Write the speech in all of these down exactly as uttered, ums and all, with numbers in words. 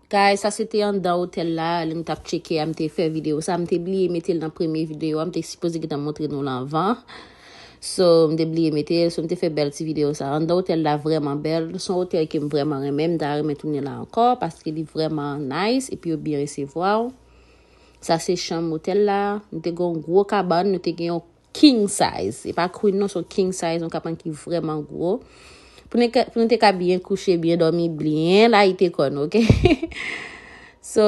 Guys, sa se te anndan otèl la, lè m t ap tcheke a, m te fè videyo sa, m te bliye mete l nan premye videyo a, m te sipoze gentan montre nou l anvan. So, m te bliye mete l, so m te fè bèl ti videyo sa. Anndan otèl la vrèman bèl, se yon otèl ke m vrèman renmen, m ta renmen tounen la ankò, paske li vrèman nice, epi yo byen resevwa w. Sa se chanm otèl la, m te gen yon gwo kabann, nou te gen yon king size. E pa queen non, se yon king size, yon kabann ki vrèman gwo. Pou nou ka, pou nou te ka byen kouche, byen dòmi, byen layite kò nou, oke? So,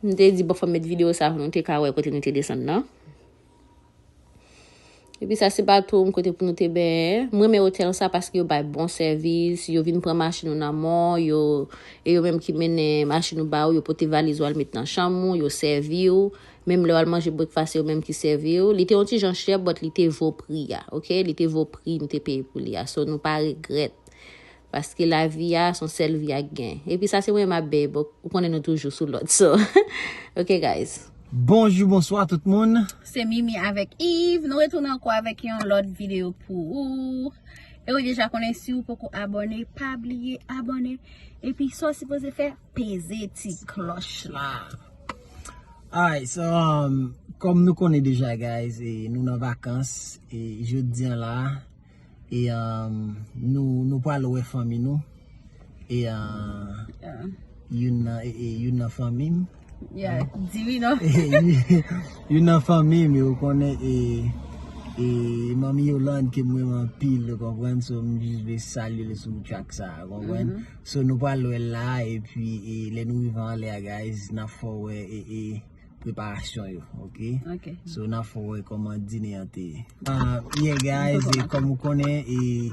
m te di, bon, fò m met videyo sa pou nou te ka wè kote nou te desann nan. Epi sa se bathroom kote pou nou te benyen. M renmen otèl sa paske yo bay bon sèvis, yo vin pran machin ou nan men w, yo, e yo menm ki mennen machin ou ba ou, yo pote valiz ou al met nan chanm ou, yo sèvi w. Menm lè w al manje breakfast, se yo menm ki sèvi w. Li te yon ti jan chè, but li te vo pri a, oke? Li te vo pri nou te peye pou li a. So, nou pa regrèt. Paske lavi a, se yon sèl vi ak gen. Epi sa se mwen, my babe. Ou konnen nou toujou sou lòd. So, oke, guys. Bonjou, bonswa tout moun. Se Mimi avèk Yves. Nou retounen ankò avèk yon lòt videyo pou ou. E ou deja konnen, si ou poko abòne, pa bliye abòne. Epi sa w sipoze fè, peze ti klòch la. Alright, so, um, kòm nou konnen deja, guys, e nou nan vakans, e jodi a la, e, um, nou, nou pral wè fanmi nou, e, uh, Yeah. youn nan, e, e, youn nan fanmi m. Yeah, di wi non. Youn nan fanmi m, ou konnen, e, e, manmi Yolande ke m renmen anpil, ou konprann, so m jis vle salye l sou track sa, ou konprann? Mhm. So, nou pral wè l la, epi, e, lè nou rive anlè a, guys, n ap fè w wè, e, e, preparasyon yo, oke? Oke. So, n ap fè w wè kòman dine an te ye. Ah, yeah, guys, e, kòm ou konnen, e,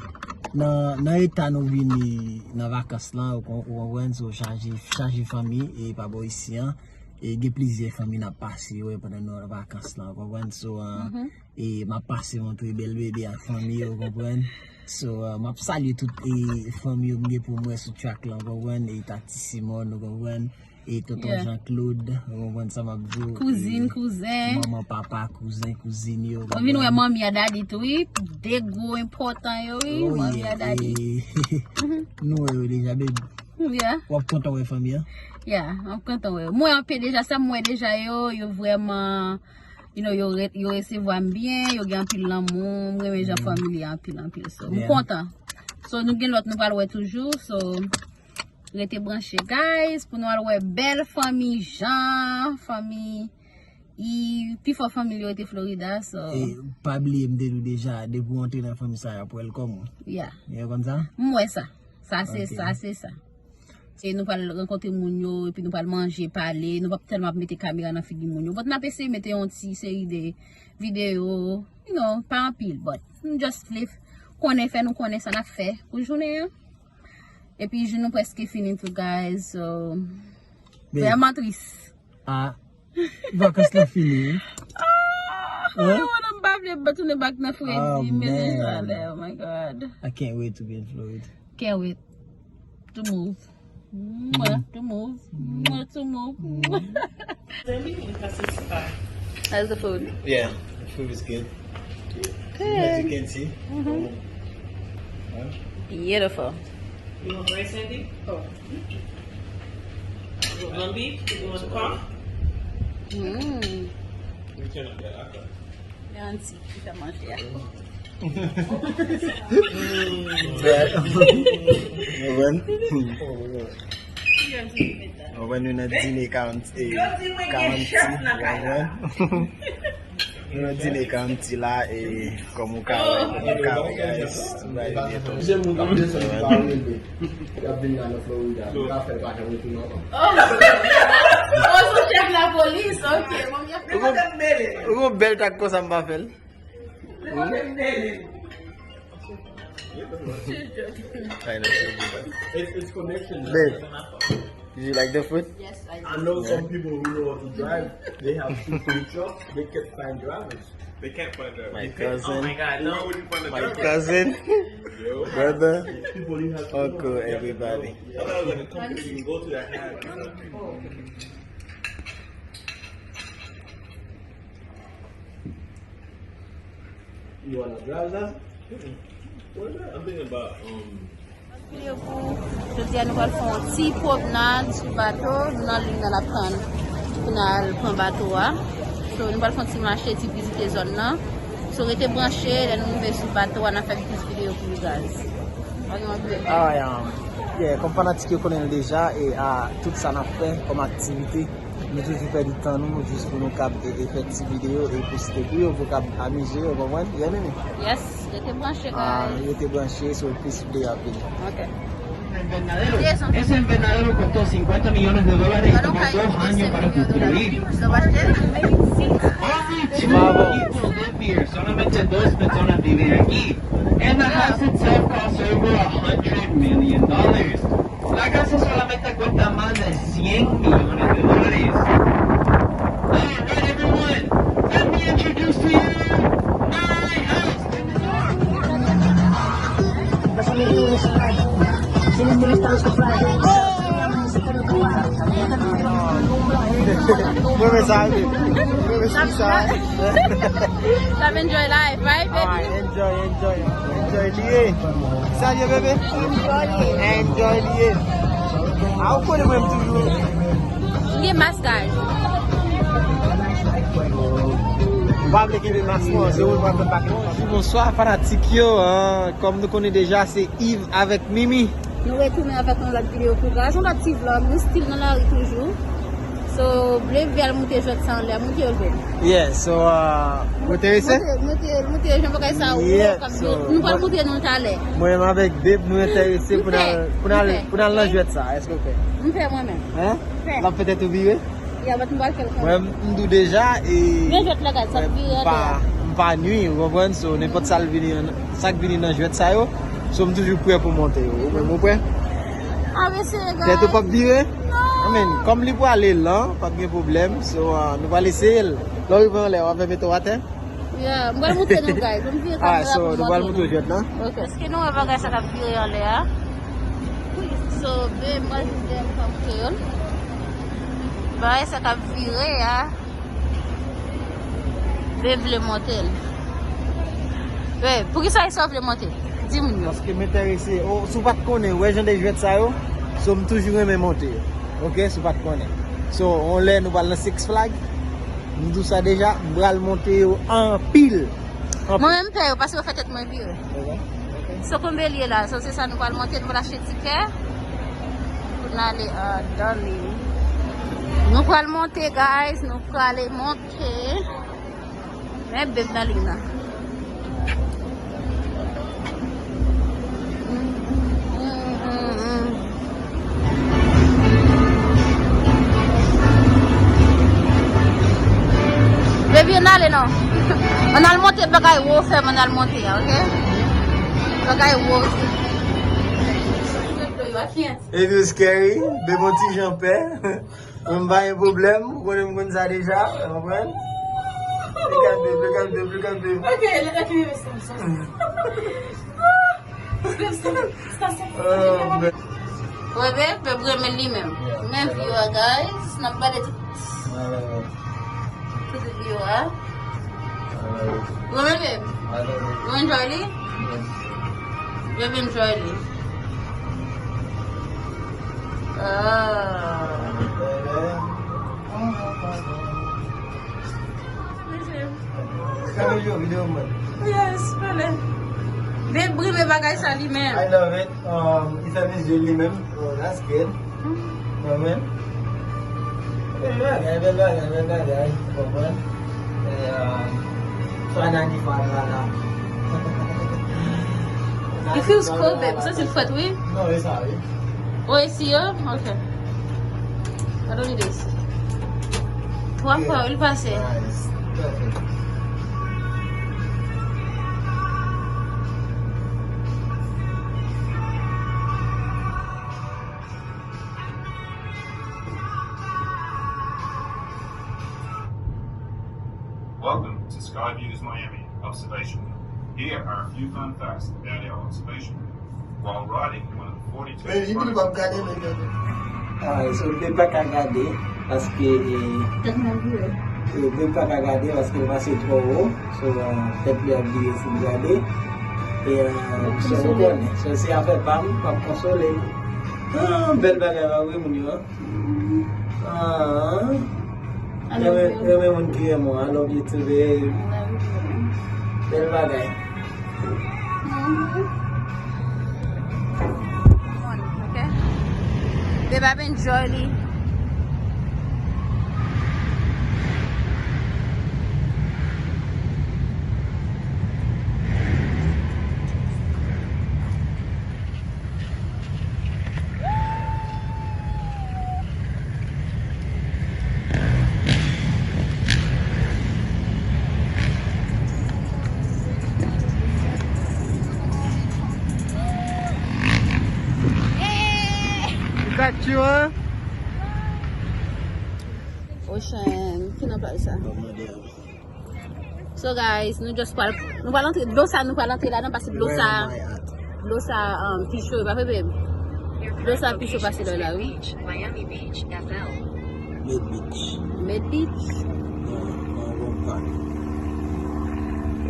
nan, nan eta nou vini nan vakans lan, ou kon-, ou konprann, so, chaje, chaje fanmi, e, pa bò isi an, e, gen plizyè fanmi n ap pase, wè, pandan nou nan vakans lan, ou konprann? So, ah, Mhm. e m ap pase montre bèl bebe ak fanmi yo, ou konprann? So, uh, m ap salye tout, e, fanmi yo m gen pou mwen sou track lan, ou konprann? E Tati Simon, ou konprann? E Tonton Yeah. Jean Claude, ou konprann sa m ap di w? Kouzin, e kouzen. Manman, papa, kouzen, kouzin yo, ou konprann? Ou vin wè manmi a dadi tou, wi. De gwo enpòtan yo, wi. Oh, manmi yeah, a dadi. E, nou wè yo deja, baby. Yeah. W ap kontan wè fanmi an? Yeah, m ap kontan wè yo. Mwen anpe deja, sa m wè deja yo, yo vrèman You know, yo re-, yo resevwa m byen, yo gen anpil lanmou, m renmen jan Mm. fanmi li anpil, anpil. So, m Yeah. kontan. So, nou gen lòt nou pral wè toujou. So, rete branche, guys, pou nou al wè bèl fanmi Jean, fanmi Yves, pi fò fanmi li yo rete Florida, so. E pa bliye m te di w deja, depi w antre nan fanmi sa, y ap wè l kòm ou. Yeah. Yo konn sa? M wè sa. Sa se, Ok. sa se sa. E nou pral rankontre moun yo, epi nou pral manje, pale. Nou p ap tèlman ap mete kamera nan figi moun yo. But n ap eseye mete yon ti seri de videyo, you know, pa anpil, but nou just vle konnen, fè nou konnen sa n ap fè pou jounen an. Epi jou nou prèske fini tou, guys, so, Men- vrèman tris. Ah, vakans lan fini, wi. Ah, Hein? Mwen, m pa vle tounen back nan fredi, Oh, men man. Chalè, oh my God. I can't wait to be in Florida. Can't wait to move. Mwah, to move. Mwah, to move. How's the food? Yeah, the food is good. Good. As you can see. Mm-hmm. Huh? Beautiful. You want rice, Andy? Oh. You want ground beef? You want corn? Mm. Auntie, ki fè manje a. Mwen. Mwen, nou nan dine County, eh, County, mwen. Nou nan dine County la, e kòm ou ka wè, kòm ou ka wè, guys, tout bagay byen tonbe. Mwen. Y ap vin la nan Florida. Nou ka fè l pa janm retounen ankò. Oh, sou chèf lapolis, ok. Bon, y ap Ou gon, ou gon bèl tak konsa m pa fè l. Ou gon bèl. It's, it's connection. Babe, did you like the food? Yes, I do. I know some people who know how to drive. They have two, three trucks. They can't find drivers. They can't find that. My cousin. Oh my God, no. Where would you find a my cousin, brother, uncle, everybody. I thought it was like a company you can go to that had. You wanna drive that? Mm-mm. What is that? I'm thinking about, um, Jodi a, nou pral fè yon ti pwomnad sou bato. Nou nan liy nan, n ap tann pou n al pran bato a. So, nou pral fè yon ti mache, ti vizite zòn nan. So, rete branche, lè nou rive sou bato a, n a fè plis videyo pou nou, guys. Ok, m ap vini. Alright, um, yeah, kòm fanatik yo konnen l deja, e a tout sa n ap fè kòm aktivite, nou toujou pèdi tan nou jis pou nou kab e, e fè ti videyo e poste pou yo, pou kab amize yo, konprann? Yeah, Mimi? Yes, rete branche, ah, guys. Rete branche, so plis videyo ap vini. Ok. Ese invernadero costó cincuenta millones de dólares y tomó dos años para construir. Only two people live here, solamente dos personas viven aquí. And the house itself costs over a hundred million dollars. La casa solamente cuesta más de cien millones de dólares. All right, everyone, let me introduce to you my house. Mwen renmen sa, wi. Mwen renmen sa. N ap enjoy life, right, baby? Alright, enjoy, enjoy. Enjoy li ye. Sa li ye, bebe? Enjoy li ye. Enjoy li ye. A, ou konnen mwen toujou. M gen mas, guys. M pa vle kenbe mas mwen, se ou m pral fè bak mwen. Bonswa, fanatik yo. Kòm nou konnen deja, se Yves avèk Mimi. Nou retounen avèk yon lòt videyo pou guys, yon lòt ti vlog. Nou still nan lari toujou. So, vle vle al moute jwèt sa anlè, moute yo l bèl. Yeah, so, uh, ou enterese? Moute, moute, moute jan bagay sa wo k ap vin. Nou pral moute nou l talè. Mwen menm avèk Babe, nou enterese pou n al, pou n al, pou n al nan jwèt sa. Èske w pè? M pè mwen menm. Hein? M pè. L ap fè tèt ou vire? Yeah, but m pral fè l kanmenm. Mwen, m di w deja, e, men jwèt la, guys, sa ap vire anlè a. M pa nwi, ou konprann? So, nenpòt sa l vini, sa k vini nan jwèt sa yo, so, m toujou prè pou monte yo. Ou menm, ou prè? A, mesye, guys. Tèt ou p ap vire? Non. I mean, kòm li prale lan, p ap gen pwoblèm. So, uh, nou pral eseye l. Lè w rive anlè, w ap mete w atè. Yeah, m pral moute nou, guys. Bon, m vire kamera pou m montre nou. Alright, so, nou pral moute w jwèt lan. Ok. Èske nou wè bagay sa k ap vire anlè a? So, be, m pral jis dèyè m ka moute yo. Bagay sa k ap vire a. Be vle monte l. Be, poukisa sa w vle monte? Di moun yo. Paske m enterese. O, si w pa t konnen, ou wè jan de jwèt sa yo, so m toujou renmen monte yo. Ok, si w pa t konnen. So, yon lè nou pral nan Six Flag, m di w sa deja, m pral monte yo anpil. Anpil. Mwen menm m pè yo, paske yo fè tèt mwen vire. Ok, ok. So, konbyen l ye la? So, se sa nou pral monte, nou pral achte tikè. Pou n ale, uh, andan li. Nou pral monte, guys, nou prale monte. Men Babe nan liy nan. Baby, ann ale non. Ann al monte bagay wo, fè m ann al monte a, ok? Bagay wo. It was scary. Babe, yon ti jan pè. Mwen pa gen pwoblèm, ou konnen m konn sa deja, ou konprann? Look at Babe, look at Babe, look at Babe. Ok, look at me, Mister Stop, stop. Stop, stop, stop, stop. Oh, man. Wè, Babe, Babe renmen li menm. Men view a, guys, n ap gade tout, tout view a. Ou renmen l, Babe? Ou enjoy li? Babe enjoy li. Ah. Yes, pale. Babe renmen bagay sa li menm. I love it. Um, li fè m enjoy li menm. Oh, that's good. Mwen menm. Bèl bagay, bèl bagay, bèl bagay. Ou konprann? E, um, so I ninety-five la, la. It feels cold, babe. Ou santi l frèt, wi? Non, e sa, wi. Oh, e si yo? Ok. Gade yon ide isi. Twa fwa, wi, l pase. Nice. Perfect. Welcome to Skyview is Miami Observation Deck. Here are a few fun facts about our observation deck. While riding in one of the forty-two... Men, li di l p ap gade, men gade. Ah, so, li pa ka gade, paske, eh, eh, li pa ka gade, paske li pase twò wo. So, eh, tèt li ap vire si l gade. E, eh, so, nou konnen. So, se afè pa m, m ap konsole. Ah, bèl bagay, pa vre, moun yo, an? Ah. I love you. Renmen, renmen moun ki renmen w. I love you too, babe. I love you too. Bèl bagay. Mm-hmm. Come on, okay? Babe ap enjoy li. Got you, huh? Ocean, ki nan plaj sa? So guys, nou just pral, nou pral antre, dlo sa nou pral antre ladan paske dlo sa, dlo sa, um, pi cho, pa vre, babe? Dlo sa pi cho pase lòt la, wi. Med Beach. Med Beach?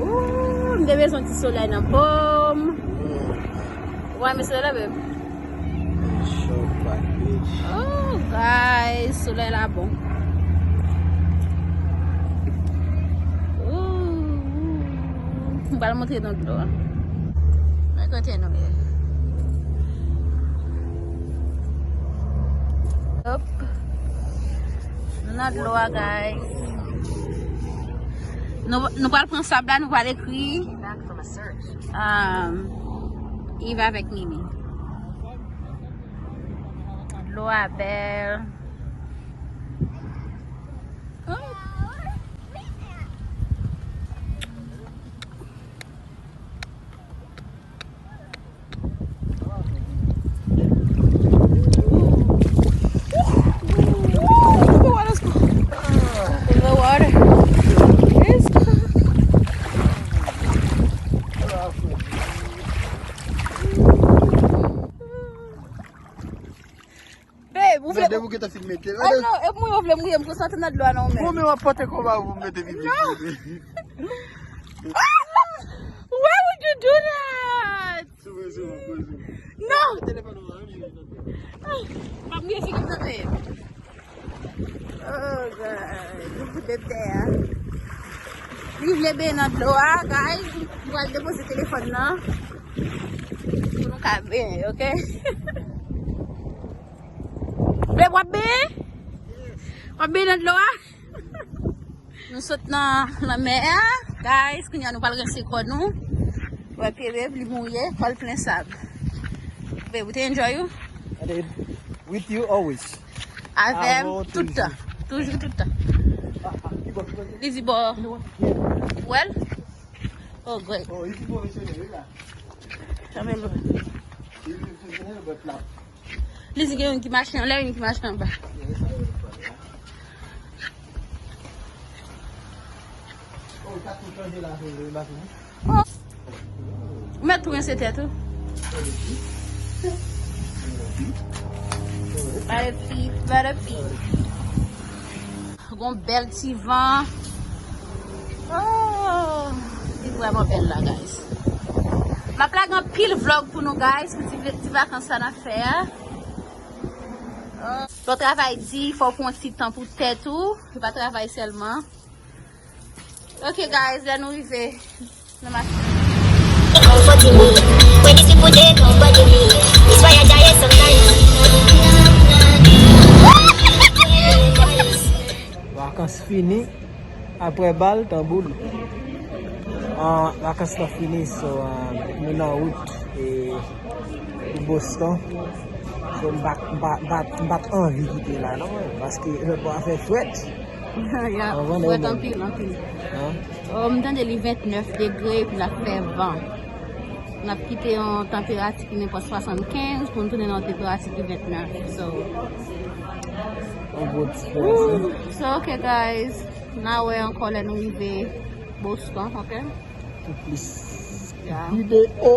Ooh, m te bezwen ti solèy nan po m. Ou renmen solèy la, babe? Oh, guys, solèy la bon. Ooh, m pral montre nou dlo a. Nan kote nou ye. Hop. Nou nan dlo a, guys. Nou, nou pral pran sab la, nou pral ekri, um, Yves avèk Mimi. Dlo a bèl. Babe, ou vle... Gade, ou gentan fin mete l. Oh non, e pou mwen yo vle mouye m konsa nan dlo a non, men. Bon, men w ap pote kòb a ou pou mete pipi. Non. Why would you do that? Souvan, souvan, poze. Non. Telefòn ou an, men. Ah, pa mouye figi m tande. Oh God. Bebe a. Li vle benyen nan dlo a, guys. Mwen al depoze telefòn nan. Pou nou ka benyen, ok? Bebe, w ap benyen? W ap benyen nan dlo a? Nou sot nan lanmè a, guys. Kounye a nou pral rense kò nou. Wè pye Bebe, li mouye, kò l plen sab. Bebe, ou te enjoy ou? I did. With you always. Avè m tout tan. Toujou, tout tan. Li di bò. Ou wè l? Oh, great. Tanmen lwen. Li di gen youn ki mache anlè, youn ki mache anba. Oh, ou mèt tou rense tèt ou. Barapi, barapi. Gon bèl ti van. Oh, li vrèman bèl la, guys. M ap lage anpil vlog pou nou, guys, pou ti, ti vakans sa n ap fè a. Oh, lè w travay di, fò w pran ti tan pou tèt ou. Se pa travay sèlman. Ok, guys, lè nou rive nan machin. Come for the me. When these people dey come for the me. It's why I die sometimes. Vakans fini. Apre bal, tanbou l. Ah, vakans lan fini, so, ah, nou nan wout, e, pou Boston. So, m pa, m pa, m pa, m pa t anvi kite la, non, paske lòt bò a fè frèt. Ya, frèt anpil, anpil. Hein? Oh, m tande li vennèf degre, epi l ap fè van. N ap kite yon tanperati ki nenpòt swasannkenz pou n tounen nan yon tanperati ki vennèf. So, yon gwo diferans, hein? So, ok, guys. N a wè ankò lè nou rive Boston, ok? Pou plis Yeah. videyo.